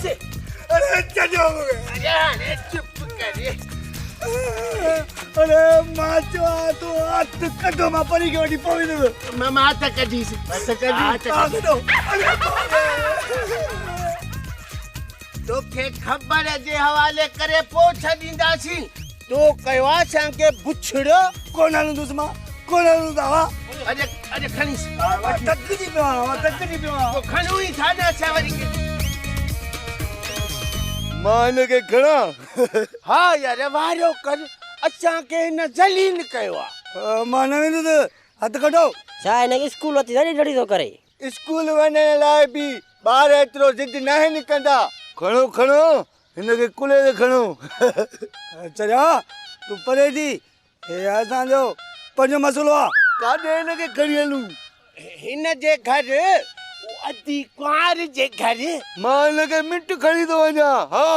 اڙي ڇڏيو مون کي. اڙي هاڻي چپ ڪر. اڙي مان چوان ٿو هٿ ڪڍو مان پري کي وٺي پوي ويندس. مان هٿ ڪڍيس. هٿ ڪڍي. هٿ ڪڍو. اڙي توکي خبر جي حوالي ڪري پوء ڇڏينداسين. تو ڪيو آ اسان کي بڇڙو. ڪونه هلندس مان ڪونه هلندس ها. اڄ اڄ کڻيس. مان ٿڪجي پيو آهيان مان ٿڪجي پيو آهيان. پوء کڻون ئي ٿا نه اسان وري. مان هن کي کڻان. ها يار وارو ڪر اسان کي هن ذليل ڪيو آ. مان نه ويندس هٿ ڪڍو. ڇا هن کي اسڪول وتي رڙي رڙي ٿو ڪري. اسڪول وڃڻ لاء به ٻار ايترو ضد ناهن ڪندا. کڻو کڻو هن کي ڪلهي تي کڻو. چريا تون پري ٿي هي اسان جو پنهنجو مسئلو آ. ڪاڏي هن کي کڻي هلون؟ هن جي گهر ادي ڪنوار جي گهر. مان هن کي منٽ کڻي ٿو وڃان ها.